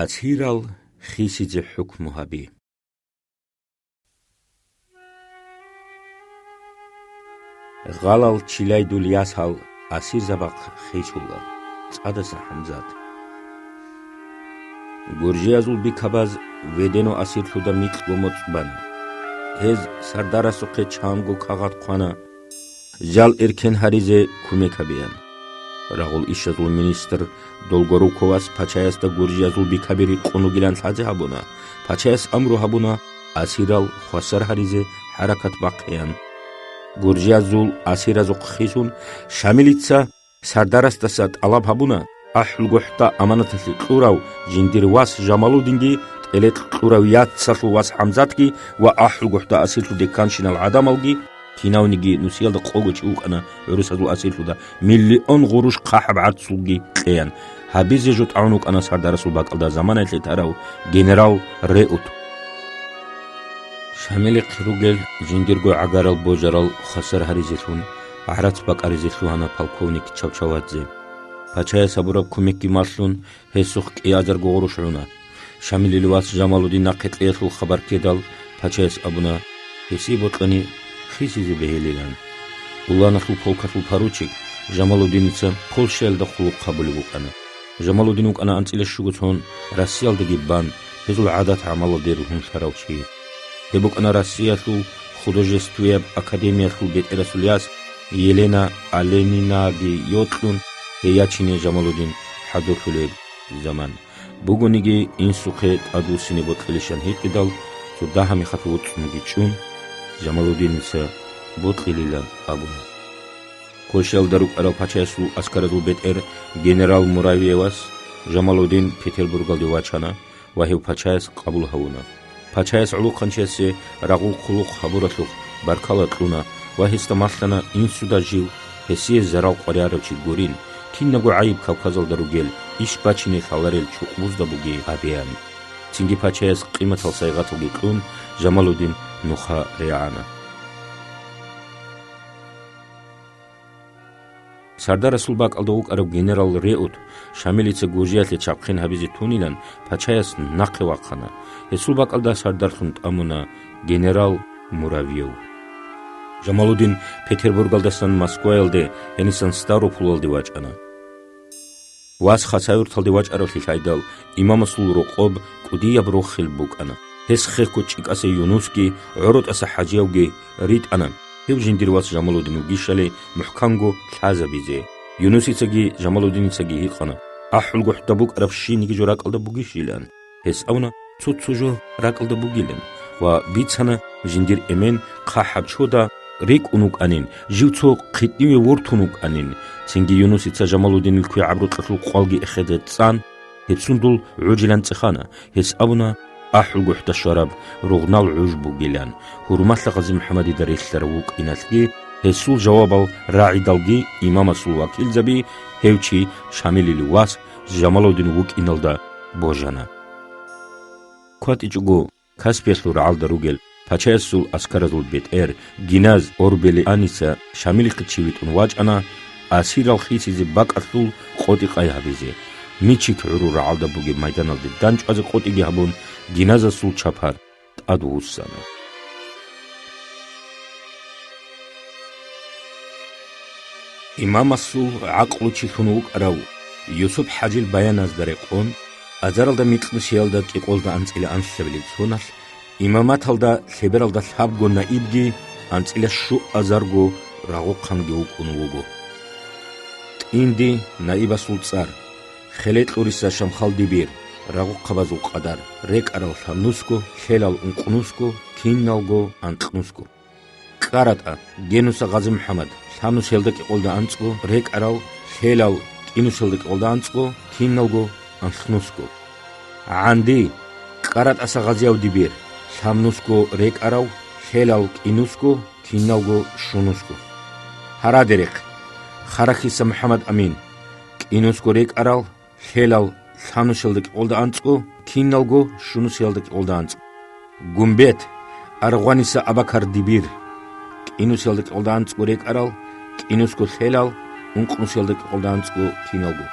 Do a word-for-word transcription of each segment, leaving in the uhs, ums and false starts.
Асирал хисизе хӀукму гьаби. Гъалал чилайдул ясал асирзабахъ хисула. ЦӀадаса ХӀамзат. Гуржиязул бикабаз Ведено асирлъуда микьго моцӀ бана. Гьез сардарасухъе чанго кагъат хъвана, жал эркен гьаризе кумек гьабеян. Рагъул ишазул министр Долгоруковас пачаясда гуржиязул бикаби рикъун ругилан лъазе гьабуна. Пачаяс амру гьабуна асирал хвасар гьаризе хӀаракат бахъеян. Гуржиязул асиразухъ хисун, Шамилица сардарасдаса тӀалаб гьабуна, АхӀулгохӀда аманаталъе кьурав жиндир вас Жамалудинги, тӀелекь кьурав яцалъул вас ХӀамзатги ва АхӀулгохӀда асирлъуде кканщинал гӀадамалги, кинавниги нусиялда къого чи вукӀана гӀурусазул асирлъуда, миллион гъурущ хъахӀаб гӀарцулги кьеян. Гьабизе жо тӀагӀун вукӀана сардарасул бакӀалда заманаялъе тарав генерал Реут. Шамилихъ ругел жиндирго гӀагарал божарал хвасар гьаризелъун, гӀарац бакӀаризе лъугьана полковник Чавчавадзе. Пачаяс гьабураб кумекги малъун, гьесухъ кӀиазарго гъурущ гӀуна. Шамилил вас Жамалудин нахъе кьеялъул хабар ккедал, пачаяс абуна, гьесие бокьани хисизе бегьилилан. Уланалъул полкалъул поручик Жамалудиница Польшаялда хъулухъ гьабулеб букӀана. Жамалудин вукӀана анцӀила щуго цон Россиялдаги бан, гьезул гӀадат-гӀамалалде ругьунлъарав чи. Гьеб букӀана Россиялъул художествияб академиялъул бетӀерасул яс Елена Оленинаги йокьун, гьей ячине Жамалудин хӀадурлъулеб заман. Бугониги, инсухъе тӀадвуссине бокьилищан гьикъидал, цо дагьа-мехалъ воцӀцӀунги чӀун, Жамалудиница бокьилилан абуна. Польшаялда рукӀарал пачаясул аскаразул бетӀер генерал Муравьевас Жамалудин Петербургалде вачана ва гьев пачаяс къабул гьавуна. Пачаяс гӀолохъанчиясе рагъул хъулухъ гьабуралъухъ баркала кьуна ва гьесда малъана инсуда жив гьесие зарал къваригӀарав чи гурин, кинабго гӀайиб Кавказалда ругел, иш бачине лъаларел чукъбузда бугей абеян. Цинги пачаяс къиматал сайгъаталги кьун, Жамалудин нуха регӀана. Сардарасул бакӀалда вукӀарав генерал Реут Шамилица Гуржиялъе чабхъин гьабизе тунилан пачаяс нахъе вахъана. Гьесул бакӀалда сардарлъун тӀамуна генерал Муравьев. Жамалудин Петербургалдасан Москваялде, гьенисан Ставрополалде вачӀана. Вас Хасавюрталде вачӀаравлъи лъайдал, имамасул рокъоб кӀудияб рохел букӀана. Гьес хехго ЧӀикӀаса Юнусги ГӀоротӀаса ХӀажиявги ритӀана, гьев жиндир вас Жамалудин вугищали мухӀканго лъазабизе. Юнусицаги Жамалудиницаги гьикъана, АхӀулгохӀда букӀараб щиниги жо ракӀалда бугищилан. Гьес абуна, цо-цо жо ракӀалда бугилан, ва бицана жиндир эмен хъахӀаб чода рикӀкӀун вукӀанин, жив цо хъитӀиве вортун вукӀанин. Цинги Юнусица Жамалудинил квегӀаб рукьалъул къвалги эхеде цӀан, гьеб сундул гӀужилан цӀехана. Гьес абуна, АхӀулгохӀда щвараб ругънал гӀуж бугилан, гьурмалъа ГъазимухӀаммадида релълъарав вукӀиналъги, гьесул жавабал рагӀидалги имамасул вакилзаби гьев чи Шамилил вас Жамалудин вукӀиналда божана. КватӀичӀого Каспиялъул рагӀалда ругел пачаясул аскаразул бетӀер гиназ Орбелианица Шамилихъе чи витӀун вачӀана, асирал хисизе бакӀалъул къотӀи-къай гьабизе. Мичик гӀурул рагӀалда бугеб майданалде данчӀвазе къотӀиги гьабун, гиназасул чапар тӀадвуссана. Имамасул гӀакълучилъун вукӀарав Юсуп-хӀажил баяназда рекъон, азаралда микьнусиялда кӀикъолда анцӀила анлъабилеб соналъ, имаматалда лъебералда лъабго наибги анцӀила щуазарго рагъухъанги вукӀун вуго. КӀинди наибасул цӀар: Хелетьлуриса Шамхал Дибир, рагъухъабазул къадар, рекӀарал лъабнусго, лъелал ункънусго, киналго анкьнусго. КӀаратӀа Генуса ГъазимухӀаммад, лъабнусиялда кӀикъолда анцӀго, рекӀарал, лъелал кӀинусиялда кӀикъолда анцӀго, киналго анлънусго. ГӀанди КӀаратӀаса Гъазияв Дибир, лъабнусго, рекӀарав, лъелал кӀинусго, киналго щунусго. Гьарадерехъ Харахиса МухӀаммад Амин, кӀинусго, рекӀарал, лъелал лъабнусиялда кӀикъолда анцӀго, киналго щунусиялда кӀикъолда анцӀго. Гумбет Аргъваниса Абакар Дибир, кӀинусиялда кӀикъолда анцӀго, рекӀарал, кӀинусго, лъелал ункънусиялда кӀикъолда анцӀго, киналго.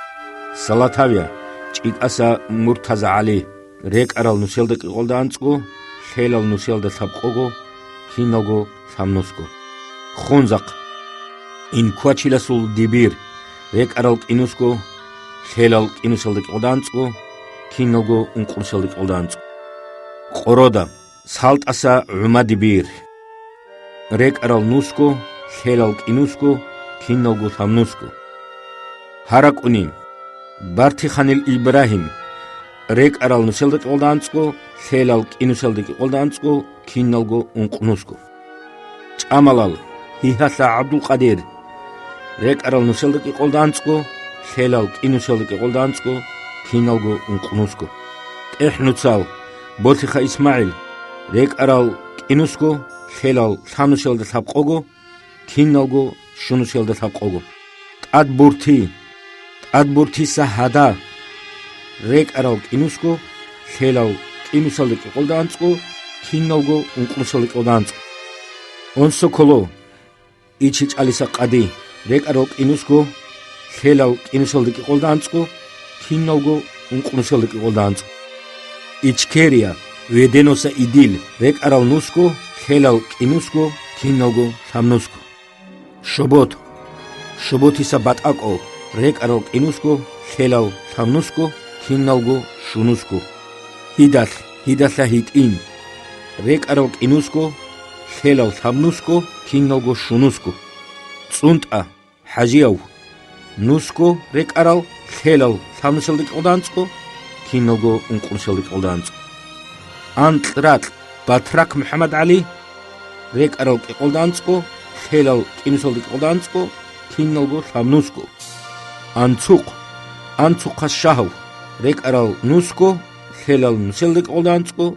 Салатавия ЧӀикӀаса Муртаза ГӀали, рекӀарал нусиялда кӀикъолда анцӀго, лъелал нусиялда лъабкъого, киналго лъабнусго. Хунзахъ. Инквачиласул Дибир, рекӀарал кӀинусго, лъелал кӀинусиялда кӀикъолда анцӀго, киналго ункънусиялда кӀикъолда анцӀго. Къорода. СалтӀаса ГӀума Дибир, рекӀарал нусго, лъелал кӀинусго, киналго лъабнусго. ГьаракӀуни. Бартиханил Ибрагьим, рекӀарал нусиялда кӀикъолда анцӀго, лъелал кӀинусиялда кӀикъолда анцӀго, киналго ункънусго. ЧӀамалал. Гьигьалъа ГӀабдулкъадир, рекӀарал нусиялда кӀикъолда анцӀго, лъелал кӀинусиялда кӀикъолда анцӀго, киналго ункънусго. ТӀехӀнуцал. Болъиха ИсмагӀил, рекӀарал кӀинусго, лъелал лъабнусиялда лъабкъого, киналго щунусиялда лъабкъого. ТӀадбурти. ТӀадбуртиса Гьада, рекӀарал кӀинусго, лъелал кӀинусиялда кӀикъолда анцӀго, киналго ункънусиялда кӀикъолда анцӀго. Онсоколо. ИчичӀалиса Къади, рекӀарал кӀинусго, лъелал кӀинусиялда кӀикъолда анцӀго, киналго ункънусиялда кӀикъолда анцӀго. Ичкерия. Веденоса Идил, рекӀарал нусго, лъелал кӀинусго, киналго лъабнусго. Шобот. Шоботиса БатӀакӀо, рекӀарал кӀинусго, лъелал лъабнусго, киналго щунусго. Гьидалъ. Гьидалъа ГьитӀин, рекӀарал кӀинусго, лъелал лъабнусго, киналго щунусго. ЦӀунтӀа. ХӀажияв, нусго, рекӀарал лъелал лъабнусиялда кӀикъолда анцӀго, киналго ункънусиялда кӀикъолда анцӀго. Анкьракь. Батрак МухӀаммад ГӀали, рекӀарал кӀикъолда анцӀго, лъелал кӀинусиялда кӀикъолда анцӀго, киналго лъабнусго. Анцухъ. Анцухъа Шагьав, рекӀарал нусго, лъелал нусиялда кӀикъолда анцӀго,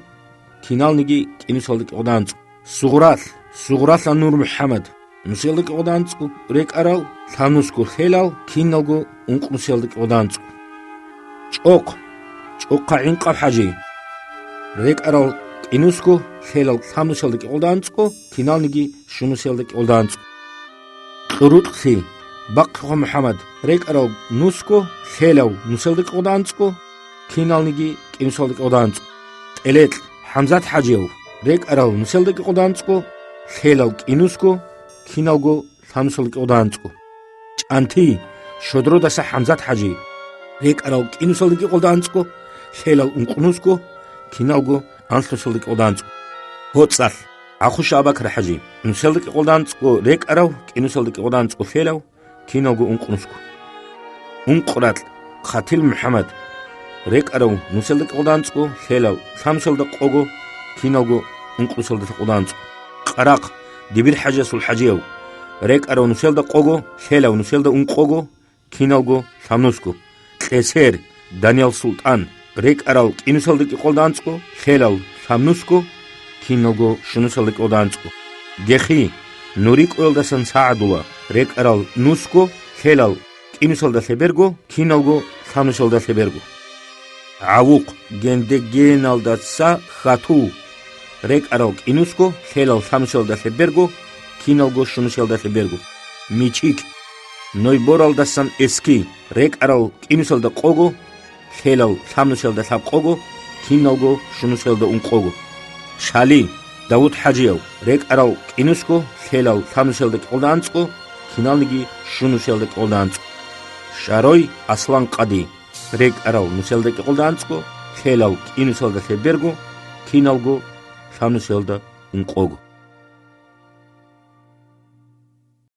киналниги кӀинусиялда кӀикъолда анцӀго. Сугъралъ. Сугъралъа Нур МухӀаммад, нусиялда кӀикъолда анцӀго, рекӀарал лъабнусго, лъелал киналго ункънусиялда кӀикъолда анцӀго. ЧӀохъ. ЧӀохъа ГӀинкъав ХӀажи, рекӀарал кӀинусго, лъелал лъабнусиялда кӀикъолда анцӀго, киналниги щунусиялда кӀикъолда анцӀго. Кьурукьлъи. Бахъухъа МухӀаммад, рекӀарал нусго, лъелав нусиялда кӀикъолда анцӀго, киналниги кӀинусиялда кӀикъолда анцӀго. ТӀелекь. ХӀамзат ХӀажияв, рекӀарал нусиялда кӀикъолда анцӀго, лъелал кӀинусго, киналго лъабнусиялда кӀикъолда анцӀго. ЧӀанти. Щодродаса ХӀамзат ХӀажи, рекӀарал кӀинусиялда кӀикъолда анцӀго, лъелал ункънусго, киналго анлънусиялда кӀикъолда анцӀго. ГьоцӀалъ. ГӀахъуша Абакар ХӀажи, нусиялда кӀикъолда анцӀго, рекӀарав кӀинусиялда кӀикъолда анцӀго, лъелав киналго ункънусго. Ункъракь. Хъатил МухӀаммад, рекӀарав нусиялда кӀикъолда анцӀго, лъелав лъабнусиялда къого, киналго ункънусиялда кӀикъолда анцӀго. Къарахъ. Дибир ХӀажиясул ХӀажияв, рекӀарав нусиялда къого, лъелав нусиялда ункъого, киналго лъабнусго. Кьесер. Даниял СултӀан, рекӀарал кӀинусиялда кӀикъолда анцӀго, лъелал лъабнусго, киналго щунусиялда кӀикъолда анцӀго. Гехи. Нурикъоялдасан СагӀадула, рекӀарал нусго, лъелал кӀинусиялда лъеберго, киналго лъабнусиялда лъеберго. ГӀавухъ. Гендегеналдаса Хату, рекӀарал кӀинусго, лъелал лъабнусиялда лъеберго, киналго щунусиялда лъеберго. Мичик. Нойборалдасан Эски, рекӀарал кӀинусиялда къого, лъелал лъабнусиялда лъабкъого, киналго щунусиялда ункъого. Шали. Давуд ХӀажияв, рекӀарал кӀинусго, лъелал лъабнусиялда кӀикъолда анцӀго, киналниги щунусиялда кӀикъолда анцӀго. Шарой Аслан Къади, рекӀарал нусиялда кӀикъолда анцӀго, лъелал кӀинусиялда лъеберго, киналго лъабнусиялда ункъого.